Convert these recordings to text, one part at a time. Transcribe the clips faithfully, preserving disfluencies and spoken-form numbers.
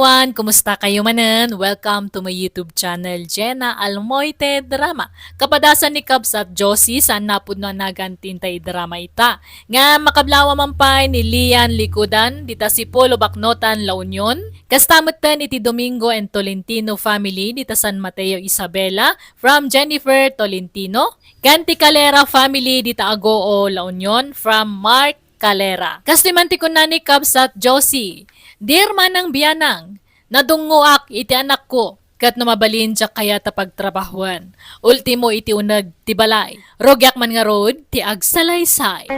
Mapan, kumusta kayo manen? Welcome to my YouTube channel, Jenna Almoite Drama. Kapadasan ni Kabsat Josie, saan napudno a nagan ti intay drama ita. Nga makablawa man pay ni Lian Likudan, dita Sipolo, Baknotan, La Union. Kasta metten iti Domingo and Tolentino family, dita San Mateo, Isabela, from Jennifer Tolentino. Ken ti Calera family, dita Agoo, La Union, from Mark Calera. Kastoy man ti kunna ni Kabsat Josie, "Dear Manang Bianang, nadungngoak iti anakko, ket no mabalin diak kayat a pagtrabahoan. Ultimo iti uneg ti balay. Rugiak man ngarud ti agsalaysay."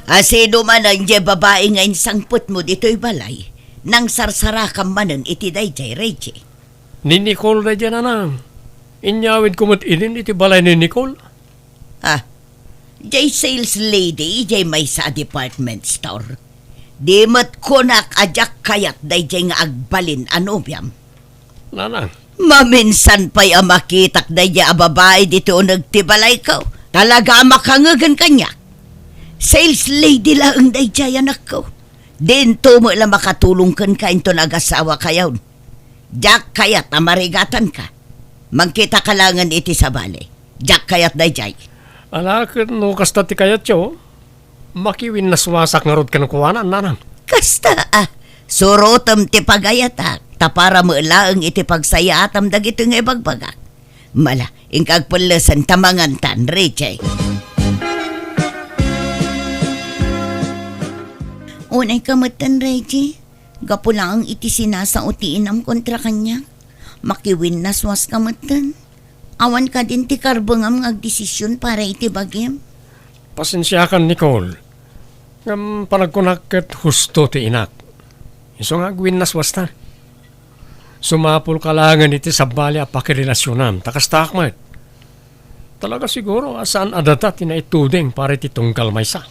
Asino manen diay babai nga insangpetmo ditoy balay? Nangsarsarakam manen iti daydiay, Reggie? Ni Nicole daydiay, nanang. Inyawidko met inin iti balay ni Nicole. Ah, jay sales lady jay maysa a department store. Di met kunak a diak kayat dayjay nga agbalin a nobiam. Nanang. Maminsan pay a makitak dayjay a babai ditoy uneg ti balayko. Talaga a makangegen kaniak. Sales lady laeng dayjay, anakko. Dinto met la makatulong kenka inton agasawakayon. Diak kayat a marigatanka. Mangkitaka laengen iti sabali. Diak kayat dayjay. Ala, ket no kasta ti kayatyo, makiwinnaswasak ngarud kenkuana, nanang. Kasta a, surotem ti pagayatak, ta para met laeng iti pagsayaatam dagitoy nga ibagbagak. Mala, inka agpellesen ta mangantan, Reggie. Unayka metten, Reggie. Gapu laeng iti sinasao ti inam kontra kaniak, makiwinnaswaska metten. Awan kadin ti karbengam nga agdesisyon para iti bagim? Pasensiakan, Nicole. Ngem panagkunak ket husto ti inak. Isu nga agwinnaswasta. Sumapulka laengen iti sabali a pakirelasionam, ta kastaak met. Talaga siguro a saan a data ti naituding para iti tunggal maysa.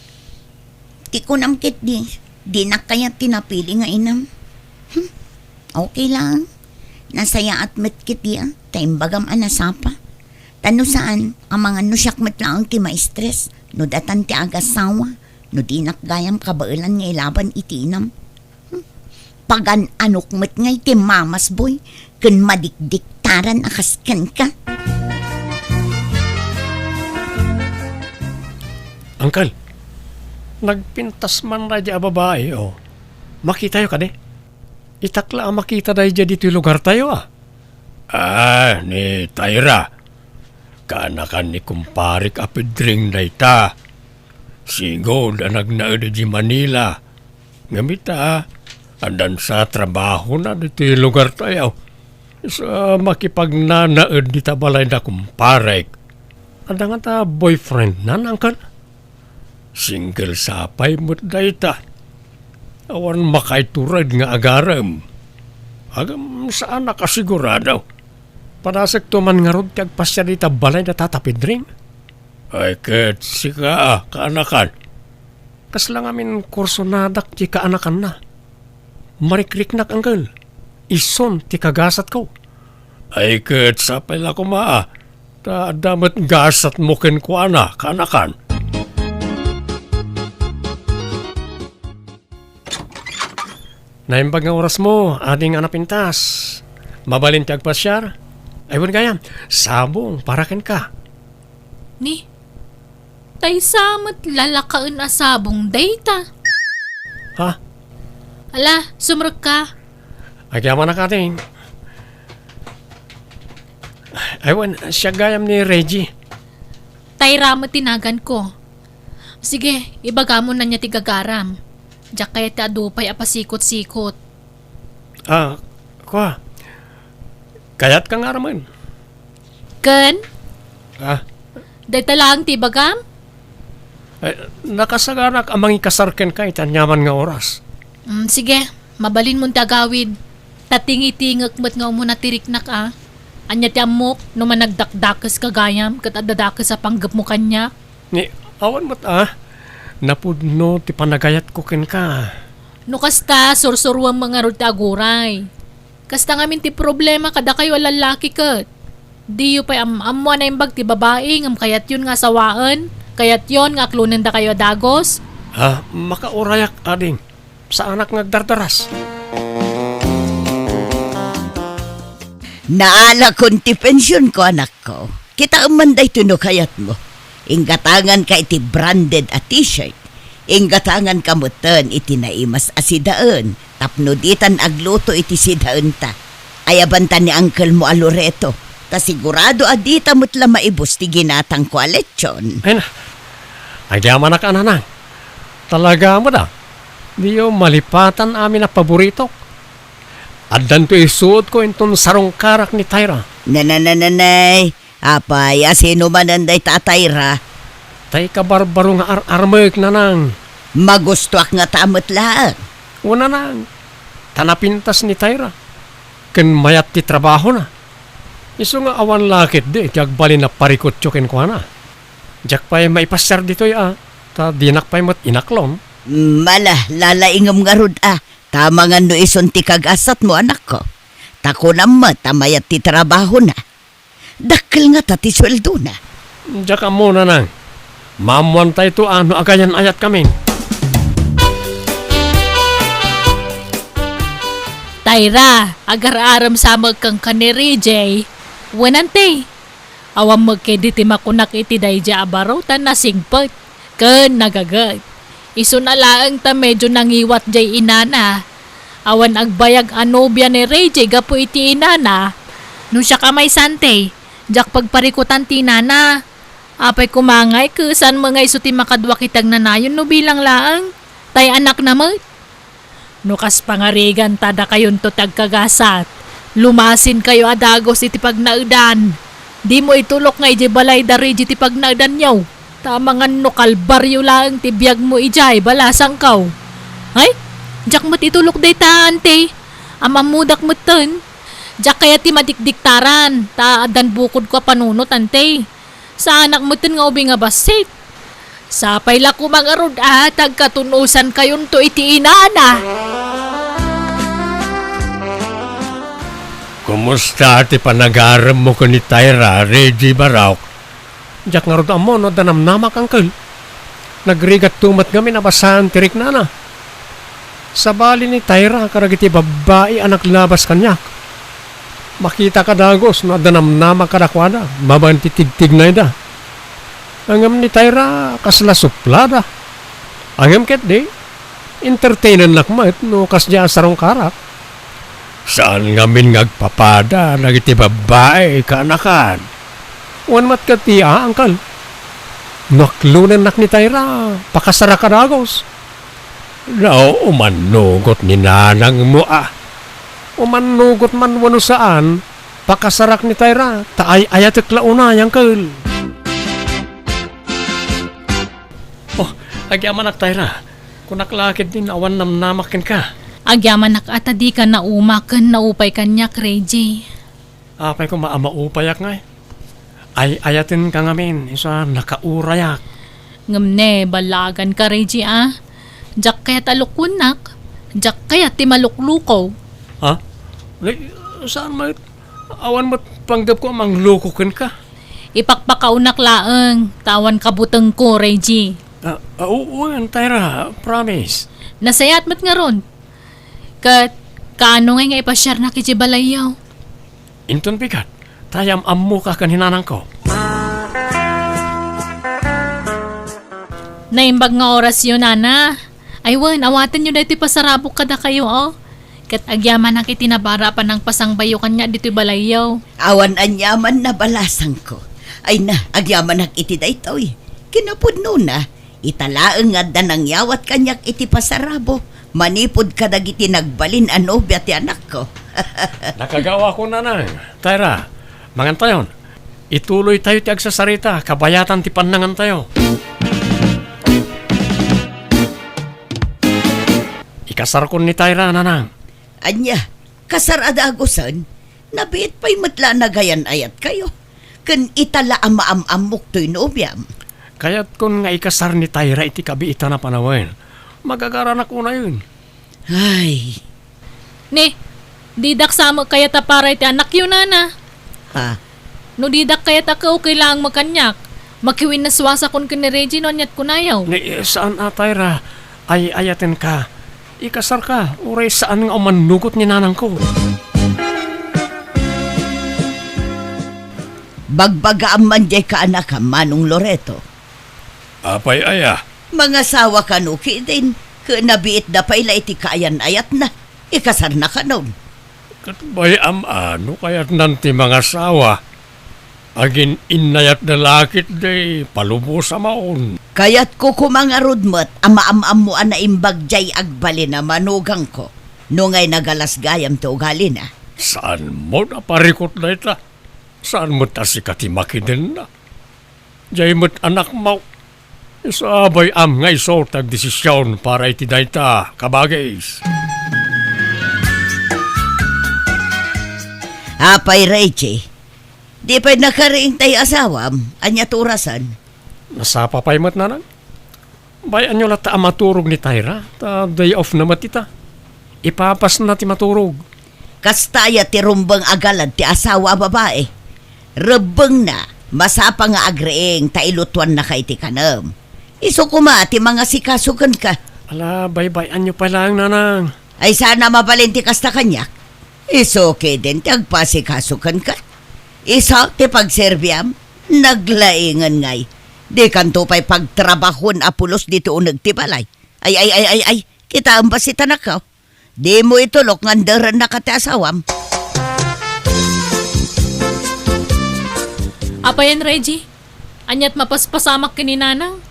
Ti kunam ketdi, dinak kayat ti napili nga inam. Hmm, okay lang. Nasayaat met ketdi a, ta imbagam a nasapa. Ta no saan, amangan no siak met laeng ti ma-stress, no datan ti agasawa, no dinak gayam kabaelan nga ilaban iti inam. Pagan-anok met ngay ti mamasboy ken madikdiktaran a kas kenka. Uncle, nagpintas man daydi a babai, o. Makitayo kadi? Itak la a makita daydi ditoy lugartayo, a. Ah, ni Tyra. Kaanakan ni kumparek a Pedring dayta. Sigud a nagnaed idiay Manila. Ngem ita, addan sa trabahona ditoy lugartayo. Sa makipagnanaed dita balayda kumparek. Adda ngata boyfriendna, uncle? Single sa pay met dayta. Awan makaitured nga agarem. Ngem saanak a sigurado. Padasekto man ngarud ti agpasiar dita balayda Tata Pedring. Ay, ket sika, a, kaanakan? Kasla ngamin kursonadak ti kaanakanna. Marikriknak, uncle. Isun ti kagasatko. Ay, ket sapay la koma, a. Ta adda met gasatmo kenkuana, kaanakan. Naimbag nga orasmo, ading a napintas. Mabalin ti agpasiar? Ay, wen gayam, sabong para kenka. Ni, taysa met lalakaen a sabong dayta. Ha? Ala, sumrekka. Agyamanak, ading. Ay, wen, siak gayam ni Reggie. Tayra met ti naganko. Sige, ibagam no ania ti gagaram. Diak kayat ti adu pay a pasikot-sikot. Ah, kua. Kayatka nga aramen? Ken? Ah. Dayta laeng ti ibagam? Eh, nakasaganak a mangikasar kenka iti aniaman nga oras. Mm, sige, mabalinmon ti agawid. Ta tingitingek met nga umuna ti riknak a. Ania ti ammok no managdakdakeska gayam ket adda dakes a panggepmo kaniak? Ni, awan met a. Napudno ti panagayatko kenka. No kasta, sursuruam ngarud ti aguray. Kasta ngamin ti problema kadakayo a lallaki ket. Diyo pay am-ammo a naimbag ti babai ngem kayatyon nga asawaen, kayatyon nga aklonendakayo a dagus. Ah, makaurayak, ading. Saanak nga agdardaras. Naalakon ti pensionko, anakko. Kitaem man daytoy no kayatmo. Inggatanganka iti branded a t-shirt. Inggatanganka metten iti naimas a sidaen tapno ditan agluto iti sidaenta. Ayabanta ni unclemo a Loreto, ta sigurado a dita met la maibus ti ginatangko a lechon. Ay na, agyamanak a nanang. Talaga met a. Diyo malipatan amin a paboritok. Addanto isuotko inton sarungkarak ni Tyra. Nananananay, apay, a sino manen dayta a Tyra? Tay kabarbaro nga ar-armek, nanang. Magustoak ngata met laeng. O, nanang, ta napintas ni Tyra. Ken mayat ti trabahona. Isu nga awan la ketdi ti agbalin a parikutyo kenkuana. Diak pay maipasiar ditoy a, ta dinak pay met inaklon. Mala, lalaingem ngarud a, ta amangan no isun ti kagasatmo, anakko. Ta kunam met a mayat ti trabahona. Dakkel ngata ti sueldona. Diak ammo, nanang. Maammoantayto a no agayan-ayatkamin. Tyra, agar-arem sa met kenka ni Ray J. Wen, anti. Awan met ketdi ti makunak iti daydiay a baro ta nasingpet ken nagaget. Isuna laeng ta medio nangiwat jay inana. Awan agbayag a nobia ni Ray J gapu iti inana. No siak a maysa, anti, diak pagparikutan ti inana. Apay koma ngay, ket saan met nga isu ti makaduak iti agnanayon no bilang laeng? Tay anakna met? No kas pangarigan ta dakayonto ti agkagasat, lumasinkayo a dagus iti pagnaedan. Dimo itulok nga idiay balay da Ray J ti pagnaedanyo. Ta amangan no kalbario laeng ti biagmo idiay balasangko. Ay, diak met itulok dayta, anti. Am-ammodak metten. Diak kayat ti madikdiktaran, ta addan bukodko a panunot, anti. Saanak metten nga ubing a bassit. Sapay la koma ngarud a ta agkatun-osankayonto iti inana. Kumusta ti panagaremmo ken ni Tyra, Ray J Baraok? Diak ngarud ammo no adda namnamak, angkel. Nagrigatto met ngamin a basaan ti riknana. Sabali ni Tyra kadagiti babbai a naglabas kaniak. Makitak a dagus no adda namnamak kadakuada babaen ti tigtignayda. Ngem ni Tyra, kasla suplada. Ngem ketdi, entertainennak met no kasdiay a sarungkarak. Saan ngamin nga agpapada dagiti babbai, kaanakan. Wen met ketdi a, angkel. No aklonennak ni Tyra, pakasarak a dagus. Nao, umannugot ni nanangmo a. Umannugot man wenno saan, pakasarak ni Tyra, ta ay-ayatek la unay, angkel. Oh, agyamanak, Tyra. Kunak la ketdin awan namnamak kenka. Agyamanak a ta dika nauma ken naupay kaniak, Ray J. Apay koma a maupayak ngay? Ay-ayatenka ngamin, isu a nakaurayak. Ngem ne, ballaganka, Ray J, a. Diak kayat a lukuennak. Diak kayat ti malukluko. Ha? Nay, saan met? Awan met panggepko a mangloko kenka. Ipakpakaonak laeng, ta awan kabutengko, Ray J. Ah, ah, oo, wen, Tyra, promise. Nasayaat met ngarud. Ket, kaano ngay nga ipasiarnak idiay balayyo? Inton bigat, ta am-ammoka ken ni nanangko. Naimbag nga orasyo, nana. Ay wen, awatenyo daytoy pasarabok kadakayo, o. Ket agyamanak iti nabara a panangpasangbayo kaniak ditoy balayyo. Awan aniaman a balasangko. Ay na, agyamanak iti daytoy. Kinapudnona, ita laeng nga adda nangyawat kaniak iti pasarabo, manipud kadagiti nagbalin a nobia ti anakko. Nakagawako, nanang. Tyra, mangantayon. Ituloytayo ti agsasarita, kabayatan ti pannangantayo. Ikasarkon ni Tyra, nanang. Ania, kasar a dagusen? Nabiit pay met la a nagayan-ayatkayo. Ken ita la a maam-ammok toy nobiam. Kayatkon nga ikasar ni Tyra iti kabiitan a panawen. Magagaranak unayen. Ay. Ni, didak sa met kayat a para iti anakyo, nana. Ha? No didak kayat a, okay laeng met kaniak. Makiwinnasuasakon ken ni Reggie no aniat kunayo. Ni, saan a, Tyra. Ay-ayatenka. Ikasarka, uray saan nga umannugot ni nanangko. Bagbagaam man diay kaanakam, Manong Loreto. Apay aya? Mangasawa kano ketdin, ket nabiitda pay la iti kaayan-ayatna. Ikasarna kanon. Ket bay-am a no kayatnan ti mangasawa, agin-innayatda la ketdi, palubos a maon. Kayatko koma ngarud met a maam-ammo a naimbag diay agbalin a manugangko, no ngay nagalas gayam ti ugalina. Saan met a parikut dayta? Saan met a sika ti makidenna? Diay met anakmo. Isu a bay-am nga isu ti agdesision para iti dayta, kabagis. Apay, Reggie, di pay nakariing tay asawam? Ania ti orasan? Nasapa pay met, nanang. Bay-anyo latta a maturog ni Tyra, ta day off na met ita. Ipapasna ti maturog. Kasta aya ti rumbeng a galad ti asawa a babai. Rebbengna, masapa nga agriing ta ilutuannaka iti kanem. Isu koma ti mangasikaso kenka. Ala, baybay-anyo pay laeng, nanang. Ay, saan a mabalin ti kasta kaniak. Isu ketdin ti agpasikaso kenka. Isu ti pagserbiam. Naglaingen ngay. Dikanto pay pagtrabahoen a pulos ditoy uneg ti balay. Ay, ay, ay, ay, ay. Kitaem basi ti anakko. Dimo itulok nga anderennaka ti asawam. Apayen, Reggie? Aniat mapaspasamak ken ni nanang?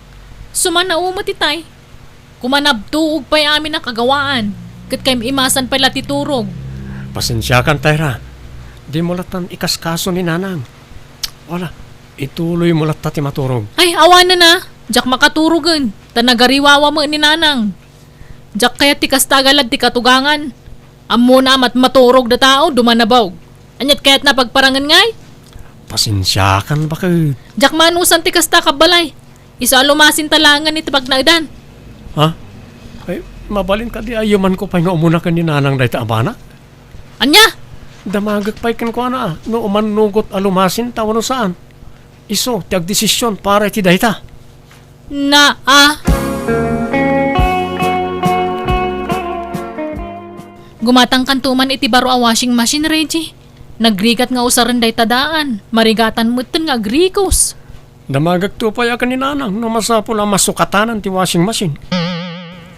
Sumannao met itay. Koma nabtuog pay amin a kagawaan, ket kaim-imasan pay la ti turog. Pasensiakan, Tyra. Dimo lattan ikaskaso ni nanang. Wala, ituloymo latta ti maturog. Ay, awanen a! Diak makaturogen, ta nagariwawa met ni nanang. Diak kayat ti kasta a galad ti katugangan. Ammona a mat-, maturog da tao, dumanabog. Aniat kayatna pagparangen ngay? Pasensiakan, baket. Diak manusan ti kasta, kabbalay. Isu a lumasinta laengen iti pagnaedan. Ha? Ay, mabalin kadi a yumanko pay nga umuna ken ni nanang dayta a bana? Ania? Damagek pay kenkuana a no umannugot a lumasinta wenno saan. Isu ti agdesision para iti dayta. Na, a. Gumatangkanto man iti baro a washing machine, Reggie. Nagrigat nga usaren dayta daan. Marigatan metten nga agrikos. Damagekto pay a ken ni nanang no masapul a masukatanan ti washing machine.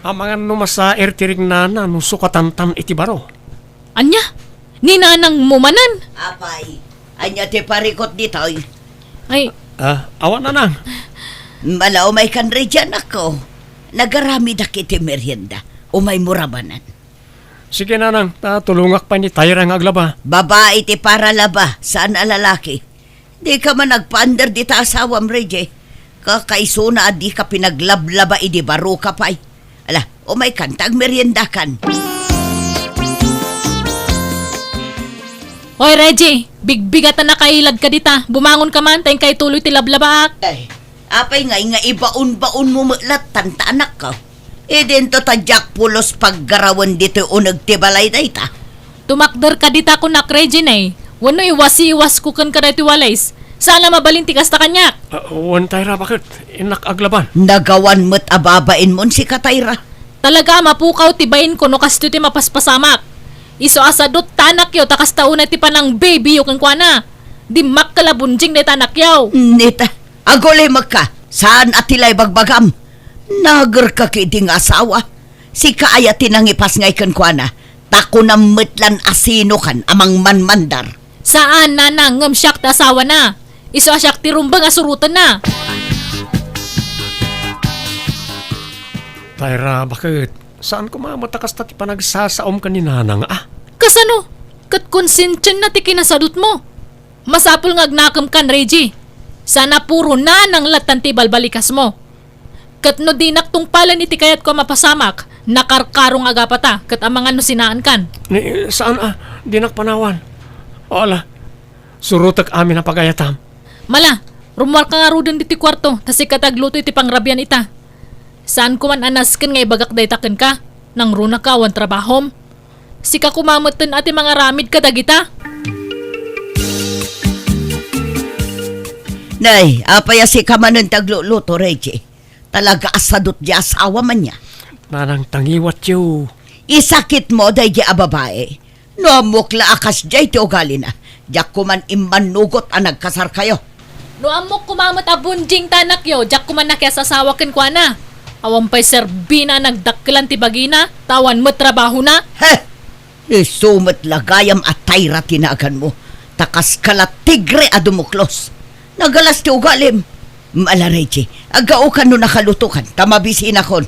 Amangan no masair ti rignana no sukatantan iti baro. Ania? Ni nanangmo manen? Apay, ania ti parikut ditoy? Ay. Ah, awan, nanang. Ala, umaykan, Reggie, anakko. Nagaramidak iti merienda. Umaymo ra manen. Sige, nanang, ta tulongak pay ni Tyra nga aglaba. Babai ti paralaba, saan a lalaki. Dika man agpander dita asawam, Reggie. Kakaisuna a dika pinaglablaba idi baroka pay. Ala, umaykan ta agmeriendakan. Hoy, Reggie, bigbigatan a kailadka dita. Bumangonka man, ta inka ituloy ti lablabaak. Ay, apay ngay nga ibaon-baonmo met lattan ta anakko? Idinto ta diak pulos paggarawen ditoy uneg ti balay dayta. Tumakderka dita kunak, Regine, wenno iwasiwasko kenka daytoy walis? Saan a mabalin ti kasta kaniak. Ah, wen, Tyra, baket? Innak aglaban. Nagawan met a babainmon sika, Tyra. Talaga a mapukaw ti bainko no kastoy ti mapaspasamak. Isu a sadut ta anakyo ta kasta unay ti panang-babyyo kenkuana. Dimmakkel a bunjing dayta anakyo. Nita, agulimekka, saan a ti la ibagbagam. Nagerka ketdi nga asawa. Sika aya ti nangipasngay kenkuana, ta kunam met lan a sinokan a mangmanmandar. Saan, nanang, ngem siak ti asawana. Isu a siak ti rumbeng a surotenna. Tyra, baket? Saan koma met a kasta ti panagsasaom ken ni nanang, a? Kasano? Ket konsensianna ti kinasadutmo. Masapul nga agnakemkan, Reggie. Saan a puro nanang lattan ti ibalbalikasmo. Ket no dinak tungpalen iti kayatko a mapasamak, nakarkaro nga agapata, ket amangan no sinaankan. Ni, saan a, dinak panawan. O, ala, surotek amin a pagayatam. Mala, rummuarka ngaruden ditoy kuarto, ta sika ti agluto iti pangrabian ita. Saanko man a nasken nga ibagak dayta kenka, nangrunaka awan trabahom. Sika koma metten a ti mangaramid kadagita. Nay, apay a sika manen ti agluluto, Reggie? Talaga a sadut diay asawam ania? Nanang, ta ngiwatyo. Isakitmo daydi a babai. No ammok la a kasdiay ti ugalina, diak koman immannugot a nagkasarkayo. No ammok koma met a bonding ti anakyo, diak koman nakiasasawa kenkuana. Awan pay serbina a nagdakkelan ti bagina, ta awan met trabahona. He! Isu met la gayam a Tayra ti naganmo, ta kaska la tigre a dumuklos. Nagalas ti ugalim. Ala, Reggie, aggaokan no nakalutokan, ta mabisinakon.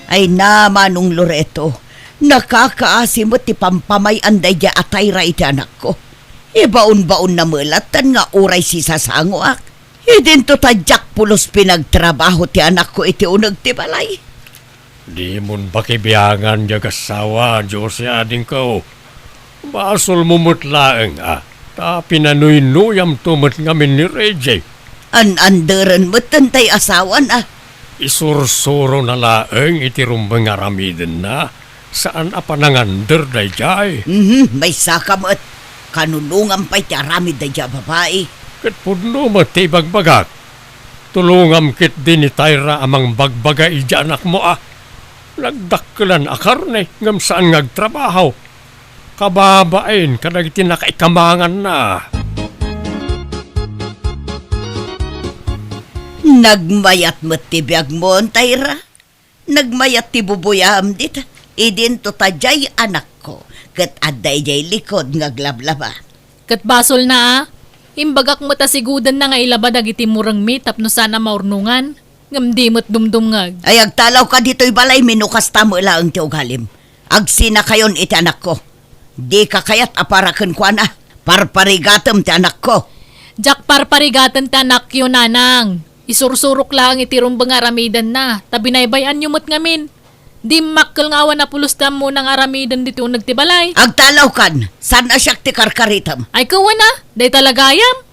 Ay na, Manong Loreto, nakakaasi met ti pampamay-an daydiay a Tayra iti anakko. Ibaon-baonna met latta nga uray sisasangoak. Idinto ta diak pulos pinagtrabaho ti anakko iti uneg ti balay. Dimon pakibiangan diay agassawa, Jose, adingko. Basolmo met laeng a ta pinanuynuyamto met ngamin ni Reggie. An-anderen metten tay asawan a. Isursurona laeng iti rumbeng nga aramidenna, saan a panangander daydiay. Mhm, maysaka met. Kanunongam pay ti aramid daydiay a babai. Ket pudno met ti ibagbagak. Tulongam ketdi ni Tayra a mangbagbaga idiay anakmo a nagdakkelan a karne ngem saan nga agtrabaho. Kababain kadagiti nakaikamanganna. Nagmayat met ti biagmo, Tayra. Nagmayat ti bubuyam dita. Idinto ta diay anakko, ket adda idiay likod nga aglablaba. Ket basolna a. Imbagak met a sigudenna nga ilaba dagiti murengmi tapno saan a maurnongan, ngem di met dumdumngeg. Ay, agtalawka ditoy balaymi no kasta met laeng ti ugalim. Agsinakayon iti anakko. Dika kayat a para kenkuana. Parparigatem ti anakko. Diak parparigaten ti anakyo, nanang. Isursurok laeng iti rumbeng nga aramidenna, ta binaybay-anyo met ngamin. Dimmakkel nga awan a pulos ti ammona nga aramiden ditoy uneg ti balay. Agtalawkan, saan a siak ti karkaritem? Ay, kawana, dayta la gayam.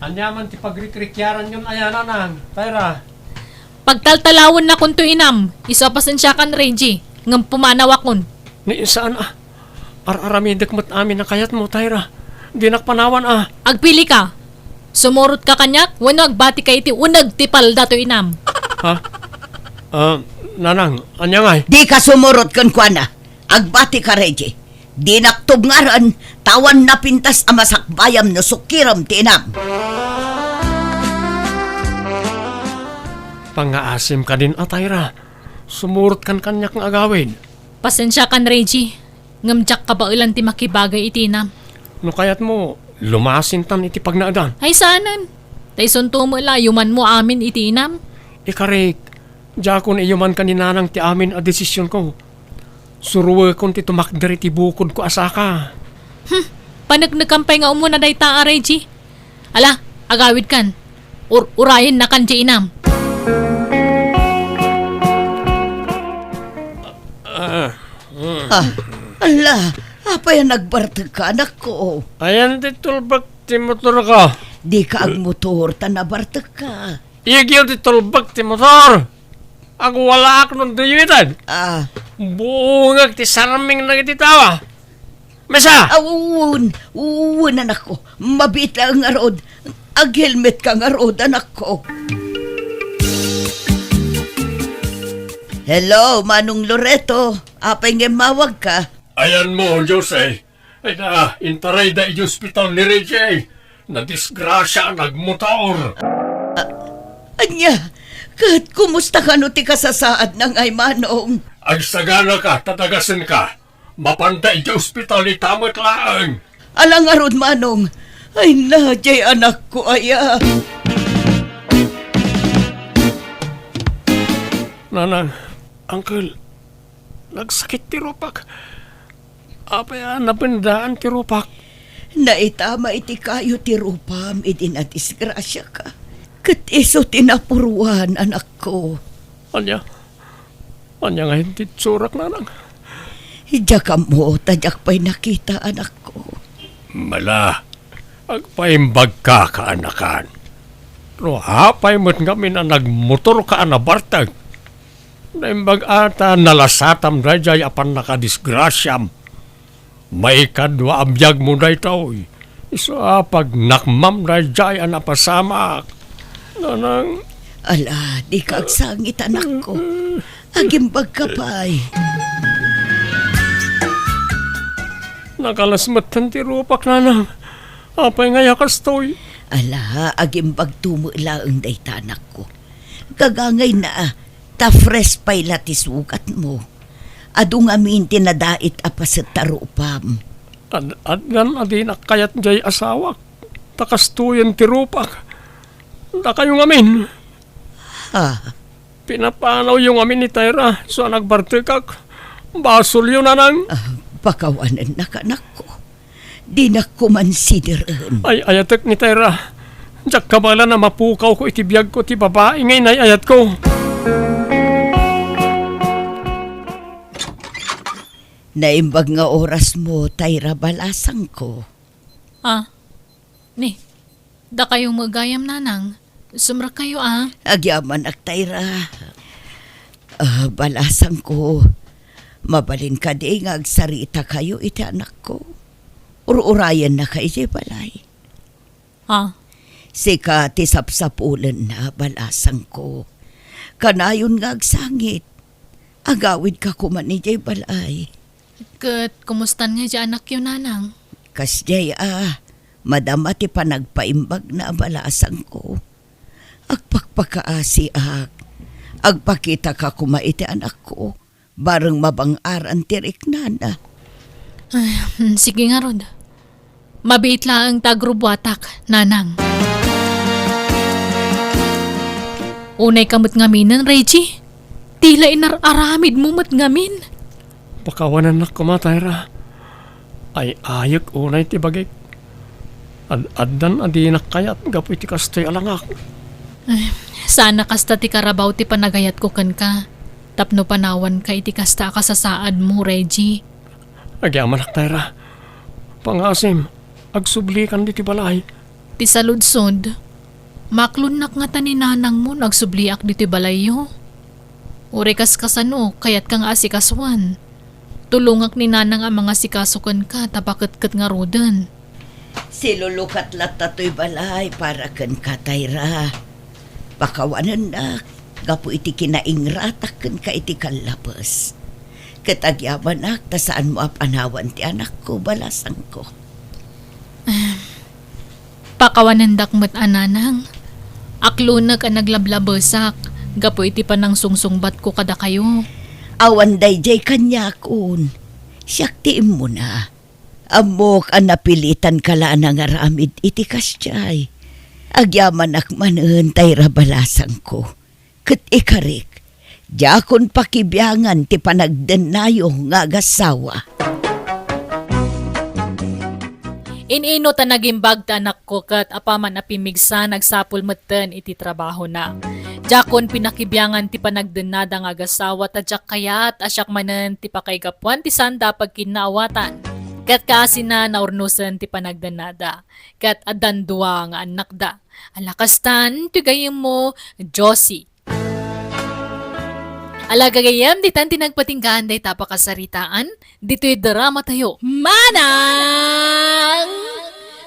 Ania man ti pagrikrikiaranyon aya, nanang, Tayra? Pagtaltalawennakon toy inam, isu a pasensiakan, Reggie, ngem pumanawakon. Ni saan a, ar-aramidek met amin a kayatmo, Tayra. Dinak panawan a. Agpilika. Sumurotka kaniak wenno agbatika iti uneg ti palda toy inam. Ha? Ah, nanang, ania ngay? Dika sumurot kenkuana. Agbatika, Reggie. Dinak tubngaren, ta awan napintas a masakbayam no sukirem ti inam. Pangngaasim kadin a, Tayra. Sumurotkan kaniak nga agawid. Pasensiakan, Reggie, ngem diak kabaelan ti makibagay iti inam. No kayatmo, lumasintan iti pagnaedan. Ay, saanen. Ta isunto met la a yumanmo amin iti inam. Ikarik, diakon iyumanka ni nanang ti amin a desisionko. Suroekon ti tumakder iti bukodko a saka. Hmm, paneknekan pay nga umuna dayta a, Reggie. Ala, agawidkan. Ur-, urayennakan diay inam. Ah, mm. Ah, ala, apay a nagbartekka, anakko? Ayan ti tulbek ti motorko. Dika agmotor ta nabartekka. Igyaw ti tulbek ti motor. Agwalaak no duyuiten. Ah. Buongek ti sarming dagiti tao. Mesa! Ah, wen, wen, anakko. Mabiit laeng ngarud. Aghelmetka ngarud, anakko. Hello, Manong Loreto. Apay nga immawagka? Ayanmo, Jose. Ay na, intarayda iti ospital ni Reggie. Nadisgrasia a nagmotor. Ah, ania? Ket kumusta kano ti kasasaadna ngay, Manong? Agsaganaka ta dagasenka. Mapanda iti ospital ita met laeng. Ala ngarud, Manong. Ay na, diay anakko aya. Nanang, Uncle, nagsakit ti rupak. Apay a napendaan ti rupak? Naitama iti kayo ti rupam idi nadisgrasiaka. Ket isu ti napuruan, anakko. Ania? Ania nga inti itsurak, nanang? Diak ammo ta diak pay nakita, anakko. Mala, agpaimbagka, kaanakan. No apay met ngamin a nagmotorka a nabartek, naimbag a ta nalasatam daydiay a pannakadisgrasiam. Maikadua a biagmo daytoy. Isu a pagnakmam daydiay a napasamak. Nanang. Ala, dika agsangit, anakko. Agimbagka pay. Nakalas metten ti rupak, nanang. Apay ngay a kastoy? Ala, agimbagto met laeng dayta, anakko. Gagangayna, ta fresh pay la ti sugatmo. Adu ngamin ti nadait a paset ta rupam. Ad-, addan a dinak kayat jay asawak, ta kastoyen ti rupak. Dakayo ngamin. Ha? Pinapanawyo ngamin ni Tyra, isu a nagbartekak. Basolyo, nanang. Ah, pakawanennak, anakko. Dinak koma sideren. Ay, ayatek ni Tyra. Diak kabaelan a mapukawko iti biagko ti babai nga inay-ayatko. Naimbag nga orasmo, Tyra, balasangko. Ah, ni, dakayo met gayam, nanang. Sumrekkayo, a. Agyamanak, Tyra. Ah, balasangko. Mabalin kadi nga agsaritakayo iti anakko? Ur-urayennaka idiay balay. Ah. Sika ti sapsapulenna, balasangko. Kanayon nga agsangit. Agawidka koma idiay balay. Ket kumustan nga diay anakyo, nanang? Kasdiay a, madama ti panagpaimbagna, balasangko. Agpakpakaasiak. Agpakitaka koma iti anakko. Bareng mabang-aran ti riknana. Ay, mm, sige ngarud. Mabiit laeng ta agrubbuatak, nanang. Unayka met ngaminen, Reggie. Ti la inar-aramidmo met ngamin. Pakawanennak koma, Tyra. Ay-ayek unay ti bagik. Ad-addan a dinak kayat gapu iti kastoy a langak. Ay, saan a kasta ti karabaw ti panagayatko kenka, tapno panawanka iti kasta a kasasaadmo, Reggie. Agyamanak, Tyra. Pangasim, agsublikan ditoy balay. Ti saludsod, maklonnak ngata ni nanangmo no agsubliak ditoy balayyo. Uray kaskasano, kayatka nga asikasuan. Tulongak ni nanang a mangasikaso kenka ta paketket ngaruden. Silulukat latta toy balay para kenka, Tyra. Pakawanennak gapu iti kinaingratak kenka iti kallabes. Ket agyamanak ta saanmo a panawan ti anakko, balasangko. Pakawanendak met a nanang. Aklonek a naglablabesak gapu iti panangsungsungbatko kadakayo. Awan daydiay kaniakon. Siak ti immuna. Ammok a napilitanka la a nangaramid iti kasdiay. Agyamanak manen, Tyra, balasangko. Ket ikarik, diakon pakibiangan ti panagdennayo nga agassawa. In-ino ta nagimbag ti anakko ket apaman a pimmigsa, nagsapul metten iti trabahona. Diakon pinakibiangan ti panagdennada nga agassawa ta diak kayat a siak manen ti pakaigapuan ti saanda a pagkinnaawatan. Ket kaasina, naurnosen ti panagdennada. Ket addan dua nga annakda. Ala kastan, ti gayyemmo, Josie. Ala gagayyem, ditan ti nagpatinggaan dayta a pakasaritaan, ditoy drama tayo. Manang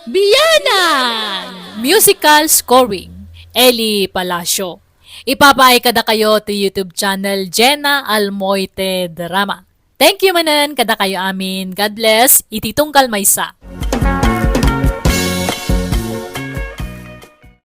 Bianang! Musical scoring, Eli Palacio. Ipapaay kadakayo ti YouTube channel Jenna Almoite Drama. Thank you manen kadakayo amin. God bless. Iti tunggal maysa.